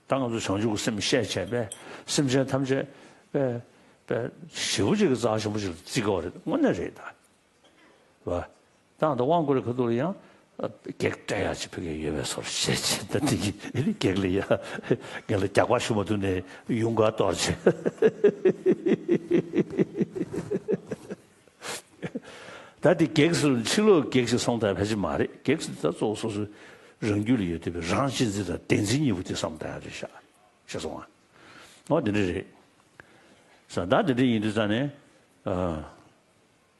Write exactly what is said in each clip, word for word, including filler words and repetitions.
ད་ང་ཚོ་བྱང་ཆུབ་ཀྱི་སེམས་བཤད་བྱས་པས་སེམས་ཅན་ཐམས་ཅད་པས་པས་ཞེ་པོ་ཅིག་གི་རྩ་ཆེན་པོ་ཅིག་ལ་བརྩི་དགོས་པ་རེད། དངོས་གནས་རེད་ད། བ། ད་ང་ཚོ་དབང་བསྐུར་བའི་ཁ་ཐུག་ལ་ཡང་བགེགས་བསྐྲད་ཡག་ཅིག་ཕ་གིར་ཡོད་པའི་བཟོ་འདྲ་བཤད་བྱས། ད་དེ་གི་བགེགས་ལ་ཡ་བགེགས་ལ་རྒྱག་པ་ཞུ་མ་ཐུབ་ནས་ཡུངས་ཀར་གཏོར་བྱས། ད་དེ་བགེགས་ཟེར་ཕྱི་ལོགས་བགེགས་ཤིག་སོང་ད་ཕལ་ཆེར་མ་རེད། བགེགས་ཟེར་ད་གཙོ་བོ་སོ་སོའི་རང་རྒྱུད་ལ་ཡོད་བསྡད་པའི་རང་གཅེས་འཛིན་དང་བདེན་འཛིན་གཉིས་པོ་དེ་བསམ་ད་ཡག་རེད་ཤག་ཤེས་སོང་ང་། འོ་དེ་འདྲ་རེད། ས་ད་དེ་འདྲ་ཡིན་དུས་ཙང་ནས།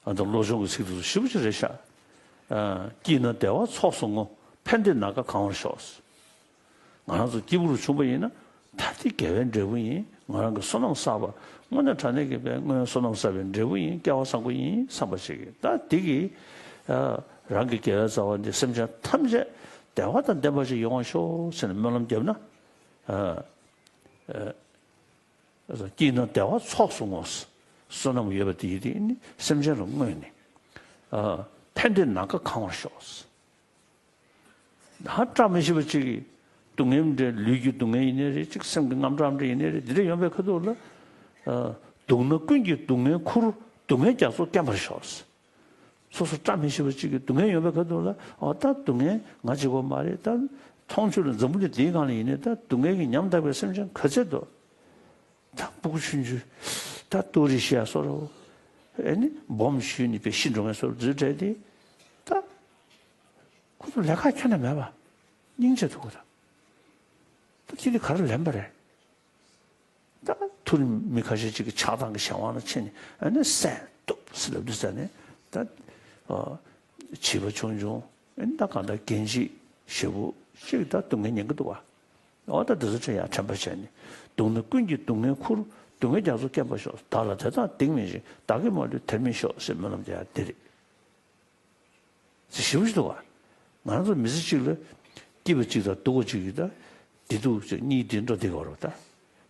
ཨ་ད་བློ་སྦྱོང་གི་ཚིག་དེ་ཚོ་ཞིབ་ཅིག་རེད་ཤག་ཨ་སྐྱིད་ན་བདེ་བ་ཚོགས་སུ་བསྔོ། ཕན་བདེ་ན་དགའ་གང་བར་ཤོག་ང་རང་ཚོ་སྐྱེས་བུ་རུ་བྱུང་པ་ཡིན་ན་ད་ལྟའི་དགེ་བའི་འབྲས་བུ་ཡིན། ང་རང་གི་བསོད་ནམས་བསགས་པ་དངོས་གནས་དྲང་གནས་ཀྱི་པའི་སྔོན་བསོད་ནམས་བསགས་པའི་འབྲས་བུ་ཡིན། སྐལ་བ་བཟང་པོ་ཡིན་བསམ་པ་ཞིག་གིས་ད་དེ་གིས་ཨ་རང་གི་དགེ་བའི་རྩ་བ་འདི་སེམས་ཅན་ཐམས་ཅད་བདེ་བ་དང་ལྡན་པ་ཞིག་ཡོང་བར་ཤོག་ཟེར་ནས་སྨོན་ལམ་བརྒྱབ་ན། ཨ་ཨ་སྐྱིད་ན་བདེ་བ་ཚོགས་སུ་བསྔོ། བསོད་ནམས་ཡོད་པ་དེ་ཡིན་དེ་ནི་སེམས་ཅན་ལ་བསྔོས་ནས། ཨ་ཕན་བདེ་ན་དགའ་གང་བར་ཤོག་ད་བཀྲ་མི་ཤིས་པ་ཅིག་གིས་སྡུག་བསྔལ་འདྲ་ལུས་ཀྱི་སྡུག་བསྔལ་ཡིན་ནའི་རེད། ཅིག་སེམས་ཀྱི་དངངས་སྐྲག་འདྲ་ཡིན་ནའི་རེད། འདི་འདྲ་ཡོང་པའི་ཁ་ཐུག་ལ། ཨ་སྡུག་ན་ཀུན་གྱི་སྡུག་བསྔལ་ཁུར། སྡུག་བསྔལ་རྒྱ་མཚོ་སྐེམ་པར་ཤོག་སོ་སོ་བཀྲ་མི་ཤིས་པ་ཅིག་གིས་སྡུག་བསྔལ་ཡོང་པའི་ཁ་ཐུག་ལ། ཨོ་ད་སྡུག་བསྔལ་ང་གཅིག་པོ་མ་རེད། ད་མཐོང་ཆོས་ལ་འཛམ་བུ་གླིང་འདིའི་སྒང་ལ་ཡིན་ནའི་ད་སྡུག་བསྔལ་གྱིས་ཉམ་ཐག་པའི་སེམས་ཅན་ག་ཚད་འདུག་ད་སྤུ་གུ་ཆུང་ཆུང་ད་ལྟོ་རི་བཤའ་བཟོ་འདྲ་བོ། ཨེ་ནི་སྦོམ་ཞུས་ནས་དཔེ་ཤི་འགྲོ་མཁན་བཟོ་འདྲ་བོ་འདི་འདྲ་དེ། ད་ཁོ་ཚོ་ལས་ཀ་ཁྱོན་ནས་མེད་པ། སྙིང་རྗེ་ཐུག་གི་རེད། ད་ཁྱེད་འདི་ག་རེ་ལེན་པ་རེད། ད་མཐོ་རིམ་མི་ཁ་ཤས་ཅིག་གིས་ཆགས་སྡང་གི་གཞན་དབང་ལ་ཕྱིན་ནས་ཨ་ནི་བསད་གཏུབ་ཟེར་ལབ་དུས་ཙ་ནས་ད། ཨ་བྱིས་པ་ཆུང་ཆུང་ཨ་ནི་ད་གང་ལྟར་རྒན་བྱིས་ཞེ་པོ་ཅིག་ད་སྡུག་བསྔལ་མྱོང་གི་འདུག་བ། འོ་ད་འདི་ཚོ་ཁྲིད་ཡག་དྲན་པ་བྱས་ནས། སྡུག་ན་ཀུན་གྱི་སྡུག་བསྔལ་ཁུར། སྡུག་བསྔལ་རྒྱ་མཚོ་སྐེམ་པར་ཤོག་བདག་ལ་དེ་དག་སྡིག་མི་བྱེད། བདག་གིས་མ་ལུས་དེར་མི་ཤོག་ཟེར་སྨོན་ལམ་རྒྱག་ཡག་འདི་རེད། ཟེར་ཞེ་པོ་ཅིག་འདུག་བ། ང་རང་ཚོ་མི་ཚེ་གཅིག་ལ་སྐྱིད་པ་གཅིག་དང་སྡུག་པ་གཅིག་ཡོད་ད། བདེ་སྡུག་ཅིག་གཉིས་བདེ་འགྲོ་བདེ་ག་རོ་ད།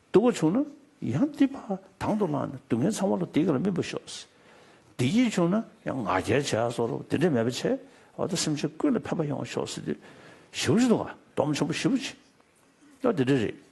སྡུག་པ་བྱུང་ན་ཡང་བདེ་བ་དང་དུ་བླངས་ནས་སྡུག་བསྔལ་ཚང་མ་ལ་བདེ་ག་ལ་སྨིན་པ་ཤོག་བདེ་སྐྱིད་བྱུང་ན་ཡང་ང་རྒྱལ་བྱས་སོགས་དེ་འདྲས་མེད་པ་བྱས། འོ་ད་སེམས་ཅན་ཀུན་ལ་ཕན་པ་ཡོང་བ་ཤོག་ཟེར་དུས་ཞེ་པོ་ཅིག་འདུག་བ། སྡོམ་ཆེན་པོ་ཞེ་པོ་ཅིག་ད་དེ་འདྲས་རེད།